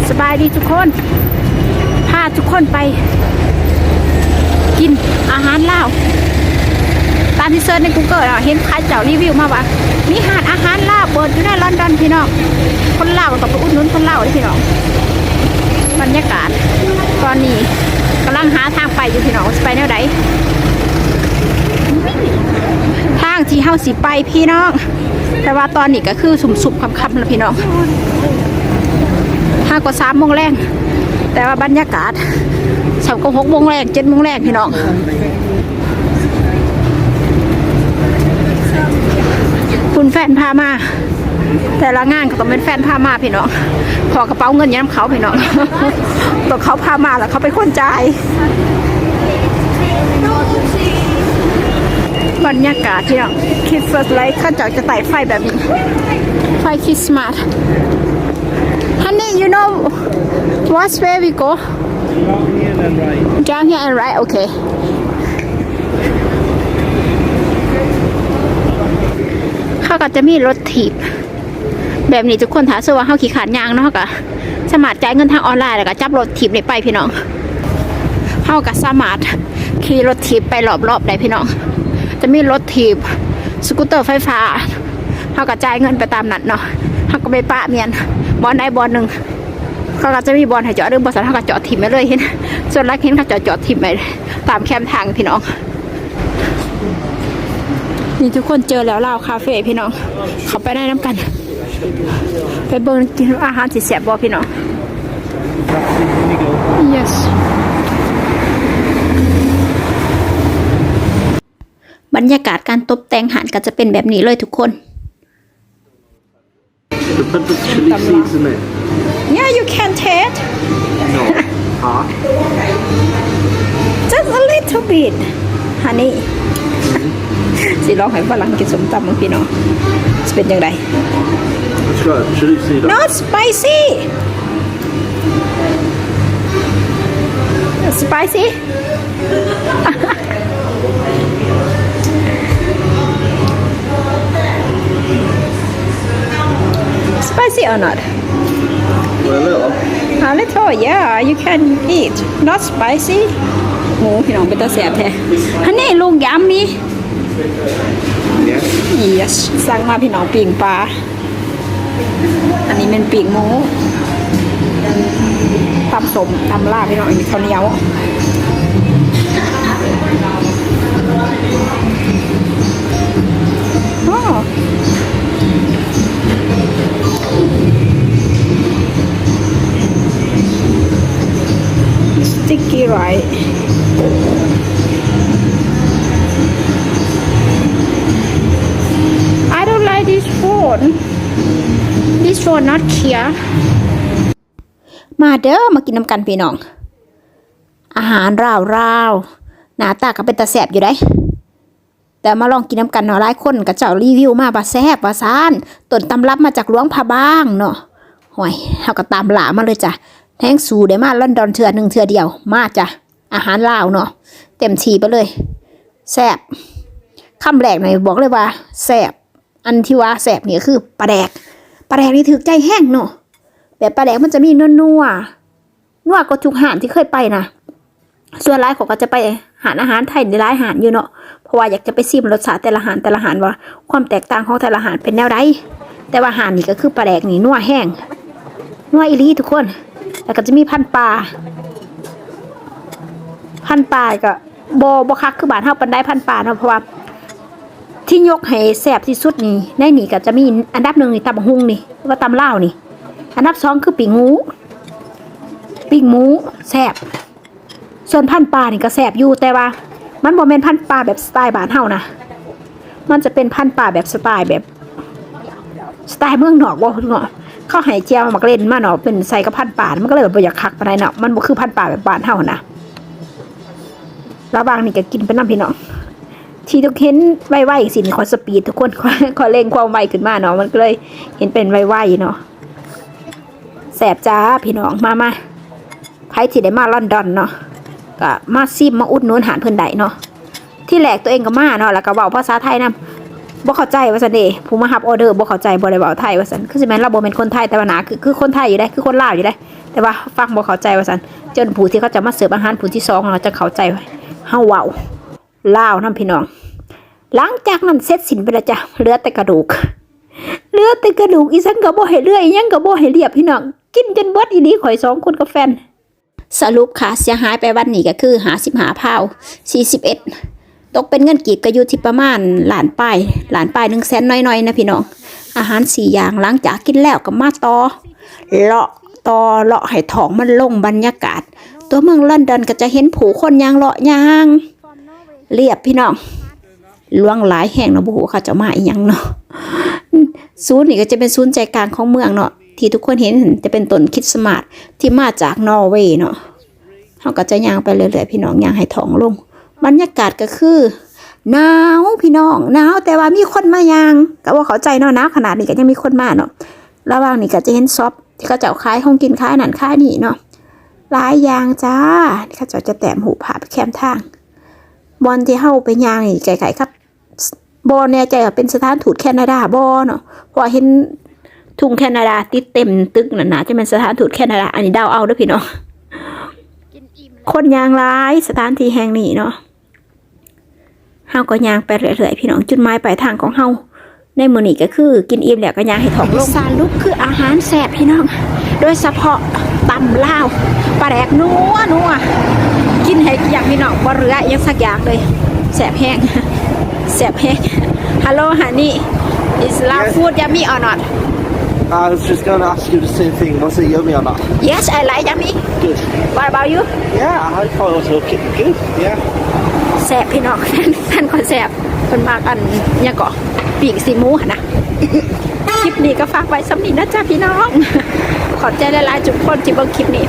ສະບາຍດີທຸກຄົນ ພາທຸກຄົນໄປກິນອາຫານລາວ ຕາມທີ່ເສີດໃນກູເກີລເນາະ ເຫັນເຂົາເຈົ້າຣີວິວມາວ່າ ມີຮ້ານອາຫານລາວເປີດຢູ່ໃນລອນດອນພີ່ນ້ອງ ຄົນລາວກໍຕ້ອງໄປອຸດໜູນຄົນລາວເດ້ພີ່ນ້ອງ. ບັນຍາກາດຕອນນີ້ກຳລັງຫາທາງໄປຢູ່ພີ່ນ້ອງ ວ່າຊິໄປແນວໃດ ທາງທີ່ເຮົາຊິໄປພີ່ນ້ອງ. ແຕ່ວ່າຕອນນີ້ກໍຄືຊຸ່ມໆຄ່ຳໆແລ້ວພີ່ນ້ອງ ຫາກວ່າສາມໂມງແລງ ແຕ່ວ່າບັນຍາກາດສ່ຳກໍຫົກໂມງແລງ ເຈັດໂມງແລງພີ່ນ້ອງ. ຄຸນແຟນພາມາ ແຕ່ລະງານກໍຕ້ອງແມ່ນແຟນພາມາພີ່ນ້ອງ ເພາະກະເປົາເງິນຢູ່ນຳເຂົາພີ່ນ້ອງ ຕ້ອງເຂົາພາມາ ແລ້ວເຂົາເປັນຄົນຈ່າຍ. ບັນຍາກາດພີ່ນ້ອງ ຄຣິສມາສໄລ ເຂົາເຈົ້າຈະໄຕ້ໄຟແບບນີ້ ໄຟຄຣິສມາສ. Honey, you know what's where we go? Down here and right. Down here and right. Okay. ເຂົາກໍຈະມີລົດຖີບແບບນີ້ທຸກຄົນ ຖ້າສົມມຸດວ່າເຮົາຂີ້ຄ້ານຍ່າງເນາະ ເຮົາກໍສາມາດຈ່າຍເງິນທາງອອນລາຍ ແລ້ວກໍຈັບລົດຖີບນີ້ໄປພີ່ນ້ອງ. ເຮົາກໍສາມາດຂີ່ລົດຖີບໄປລອບໆໄດ້ພີ່ນ້ອງ ຈະມີລົດຖີບ ສະກູດເຕີໄຟຟ້າ ເຮົາກໍຈ່າຍເງິນໄປຕາມນັ້ນເນາະ ເຮົາກໍໄປປະໝ່ຽນບ່ອນໃດບ່ອນໜຶ່ງ ເຂົາກໍຈະມີບ່ອນໃຫ້ຈອດ ຫຼືບໍ່ຊັ້ນເຮົາກໍຈອດຖິ້ມໄວ້ເລີຍ. ເຫັນ ສ່ວນຫຼາຍເຫັນເຂົາເຈົ້າຈອດຖິ້ມໄວ້ຕາມແຄມທາງພີ່ນ້ອງ. ນີ້ທຸກຄົນ ເຈີແລ້ວລາວຄາເຟພີ່ນ້ອງ ເຂົ້າໄປໃນນຳກັນ ໄປເບິ່ງກິນອາຫານຊິແຊບບໍ່ພີ່ນ້ອງ. Yes. ບັນຍາກາດການຕົບແຕ່ງຮ້ານກໍຈະເປັນແບບນີ້ເລີຍທຸກຄົນ. The pepper chili seeds in it. Yeah, you can taste. No. Huh? Just a little bit, honey. ຊິລອງໃຫ້ຝຣັ່ງກິນສົ້ມຕຳເບິ່ງພີ່ນ້ອງ ຊິເປັນຈັ່ງໃດ. Let's try it. Chili seed. Not spicy. Spicy? Spicy or not? A little. A little, yeah, you can eat. Not spicy. ໂອ້ ພີ່ນ້ອງ ເປັນຕາແຊບແທ້. Honey, look yummy. Yes. Yes. ສັ່ງມາພີ່ນ້ອງ ປີ້ງປາ. ອັນນີ້ແມ່ນປີ້ງໝູ ຕຳສົ້ມ ຕຳລາພີ່ນ້ອງ ອັນນີ້ເຂົ້າໜຽວ. ໂອ້ sticky rice. I don't like this phone. This phone not clear. ມາເດີ ມາກິນນຳກັນພີ່ນ້ອງ ອາຫານລາວໆ ໜ້າຕາກໍເປັນຕາແຊບຢູ່ເດ. ແຕ່ມາລອງກິນນຳກັນເນາະ ຫຼາຍຄົນເຂົາເຈົ້າຣີວິວມາວ່າແຊບວ່າຊັ້ນ ຕົ້ນຕຳລັບມາຈາກຫຼວງພະບາງເນາະ. ໂອ້ຍ ເຮົາກໍຕາມລ່າມາເລີຍຈ້ະ ແຮງສູໄດ້ມາລອນດອນເທື່ອໜຶ່ງເທື່ອດຽວ ມາຈ້ະ ອາຫານລາວເນາະ ເຕັມທີ່ໄປເລີຍ ແຊບ. ຄຳແລກນີ້ບອກເລີຍວ່າແຊບ. ອັນທີ່ວ່າແຊບນີ້ກໍຄືປາແດກ ປາແດກນີ້ຖືກໃຈແຮງເນາະ ແບບປາແດກມັນຈະມີນົວໆ ນົວກວ່າທຸກຮ້ານທີ່ເຄີຍໄປນະ. ສ່ວນຫຼາຍຂ້ອຍກໍຈະໄປຮ້ານອາຫານໄທຫຼາຍຮ້ານຢູ່ເນາະ ເພາະວ່າຢາກຈະໄປຊິມລົດຊາດແຕ່ລະຮ້ານ ແຕ່ລະຮ້ານວ່າຄວາມແຕກຕ່າງຂອງແຕ່ລະຮ້ານເປັນແນວໃດ. ແຕ່ວ່າຮ້ານນີ້ກໍຄືປາແດກນີ້ນົວແຮງ ນົວອີ່ຫຼີທຸກຄົນ. ແລ້ວກໍຈະມີພັນປາ ພັນປາກໍ ບໍ່ ບໍ່ຄັກຄືບ້ານເຮົາປານໃດ ພັນປາເນາະ ເພາະວ່າທີ່ຍົກໃຫ້ແຊບທີ່ສຸດນີ້ ໃນນີ້ກໍຈະມີອັນດັບໜຶ່ງນີ້ ຕຳບັກຫຸ່ງນີ້ ຫຼືວ່າຕຳລາວນີ້ ອັນດັບສອງຄືປີ້ງໝູ ປີ້ງໝູແຊບ. ສ່ວນພັນປານີ້ກໍແຊບຢູ່ ແຕ່ວ່າມັນບໍ່ແມ່ນພັນປາແບບສະໄຕລ໌ບ້ານເຮົານະ ມັນຈະເປັນພັນປາແບບສະໄຕລ໌ແບບ ສະໄຕລ໌ເມືອງນອກບໍ່ເນາະ ເຂົາໃຫ້ແຈ່ວໝາກເລັ່ນມາເນາະ ເປັນໃສ່ກັບພັນປາ ມັນກໍເລີຍບໍ່ຢາກຄັກປານໃດເນາະ ມັນບໍ່ຄືພັນປາແບບບ້ານເຮົານະ. ລະຫວ່າງນີ້ກໍກິນໄປນຳພີ່ນ້ອງ ທີ່ທຸກເຫັນໄວໆ ຈັ່ງຊີ້ນີ້ ຂ້ອຍສະປີດທຸກຄົນ ຂ້ອຍ ຂ້ອຍເລັ່ງຄວາມໄວຂຶ້ນມາເນາະ ມັນກໍເລີຍເຫັນເປັນໄວໆເນາະ. ແຊບຈ້າພີ່ນ້ອງ ມາ ມາ ໃຜທີ່ໄດ້ມາລອນດອນເນາະ ກໍມາຊິມມາອຸດໜູນຮ້ານເພິ່ນໄດ້ເນາະ. ທີແລກຕົວເອງກໍມາເນາະ ແລ້ວກໍເວົ້າພາສາໄທນຳ ບໍ່ເຂົ້າໃຈວ່າຊັ້ນເດ ຜູ້ມາຮັບອໍເດີບໍ່ເຂົ້າໃຈ ບໍ່ໄດ້ເວົ້າໄທວ່າຊັ້ນ. ຄືຊິແມ່ນລາວບໍ່ແມ່ນຄົນໄທ ແຕ່ວ່າໜ້າຄື ຄືຄົນໄທຢູ່ເດ ຄືຄົນລາວຢູ່ເດ. ຕ່ວ່າຟັງບໍ່ເຂົ້າໃຈວ່າຊັ້ນ. ຈົນຜູ້ທີ່ເຂົາເຈົ້າມາເສີບອາຫານຜູ້ທີສອງ ເຂົາຈະເຂົ້າໃຈເຮົາເວົ້າລາວນຳ ພີ່ນ້ອງ. ຫຼັງຈາກນັ້ນເສັດສິ້ນໄປແລ້ວຈ້າ ເຫຼືອແຕ່ກະດູກ ເຫຼືອແຕ່ກະດູກ ອີ່ຫຍັງກໍບໍ່ໃຫ້ເຫຼືອ ອີ່ຫຍັງກໍບໍ່ໃຫ້ລຽບ ພີ່ນ້ອງ. ກິນຈົນເບິດອີ່ຫຼີ ຂ້ອຍສອງຄົນກັບແຟນ. ສະຫຼຸບຄ່າເສຍຫາຍໄປວັນນີ້ກໍຄືຫ້າສິບຫ້າພາວ ສີ່ສິບເອັດ ຕົກເປັນເງິນກີບກໍຢູ່ທີ່ປະມານລ້ານປາຍ ລ້ານປາຍ ໜຶ່ງແສນໜ້ອຍໆນະ ພີ່ນ້ອງ. ອາຫານສີ່ຢ່າງ ຫຼັງຈາກກິນແລ້ວກໍມາຕໍ່ເລາະ ຕໍ່ເລາະໃຫ້ທ້ອງມັນລົງ. ບັນຍາກາດຕົວເມືອງລອນດອນກໍຈະເຫັນຜູ້ຄົນຍ່າງເລາະຍ່າງລຽບ ພີ່ນ້ອງ. ຫຼວງຫຼາຍແຮງເນາະ ບໍ່ຮູ້ເຂົາເຈົ້າມາອີ່ຫຍັງເນາະ. ສູນນີ້ກໍຈະເປັນສູນໃຈກາງຂອງເມືອງເນາະ ທີ່ທຸກຄົນເຫັນຫັ້ນຈະເປັນຕົ້ນຄຣິດສະມາດທີ່ມາຈາກນໍເວເນາະ. ເຮົາກໍຈະຍ່າງໄປເລື້ອຍໆ ພີ່ນ້ອງ ຍ່າງໃຫ້ທ້ອງລົງ. ບັນຍາກາດກໍຄືໜາວ ພີ່ນ້ອງ ໜາວ ແຕ່ວ່າມີຄົນມາຍ່າງ ກໍບໍ່ເຂົ້າໃຈເນາະ ໜາວຂະໜາດນີ້ກໍຍັງມີຄົນມາເນາະ. ລະຫວ່າງນີ້ກໍຈະເຫັນຊັອບທີ່ເຂົາເຈົ້າຂາຍຂອງກິນ ຂາຍນັ້ນຂາຍນີ້ເນາະ ຫຼາຍຢ່າງຈ້າ. ເຂົາເຈົ້າຈະແຕ້ມຮູບພາບແຄມທາງ. ບ່ອນທີ່ເຮົາໄປຍ່າງນີ້ໃກ້ໆກັບ ບໍ່ແນ່ໃຈວ່າເປັນສະຖານທູດແຄນາດາບໍ່ເນາະ ເພາະວ່າເຫັນທຸງແຄນາດາຕິດເຕັມຕຶກນັ້ນ ໜ້າຈະແມ່ນສະຖານທູດແຄນາດາ. ອັນນີ້ເດົາເອົາເດີພີ່ນ້ອງ. ຄົນຍ່າງຫຼາຍສະຖານທີ່ແຫ່ງນີ້ເນາະ. ເຮົາກໍຍ່າງໄປເລື້ອຍໆ ພີ່ນ້ອງ. ຈຸດໝາຍປາຍທາງຂອງເຮົາ ໃນມື້ນີ້ກໍຄືກິນອີ່ມແລ້ວກໍຍ່າງໃຫ້ທ້ອງລົງ. ສະຫຼຸບຄືອາຫານແຊບພີ່ນ້ອງ ໂດຍສະເພາະຕຳລາວ ປາແດກນົວໆ ກິນໃຫ້ກ້ຽງພີ່ນ້ອງ ບໍ່ເຫຼືອອີ່ຫຍັງສັກຢ່າງເລີຍ. ແຊບແຮງ ແຊບແຮງ. Hello honey, is Lao food yummy or not? I was just gonna ask you the same thing. Was it yummy or not? Yes, I like yummy. Good. What about you? Yeah, I thought it was okay. Good, yeah. ແຊບພີ່ນ້ອງ ແຟນ ແຟນຂ້ອຍແຊບ. ເພິ່ນມັກອັນຫຍັງເກາະ ປີ້ງຊີ້ນໝູຫັ້ນນະ. ຄລິບນີ້ກໍຝາກໄວ້ສ່ຳນີ້ນະຈ້າພີ່ນ້ອງ. ຂອບໃຈຫຼາຍໆທຸກຄົນທີ່ເບິ່ງຄລິບນີ້.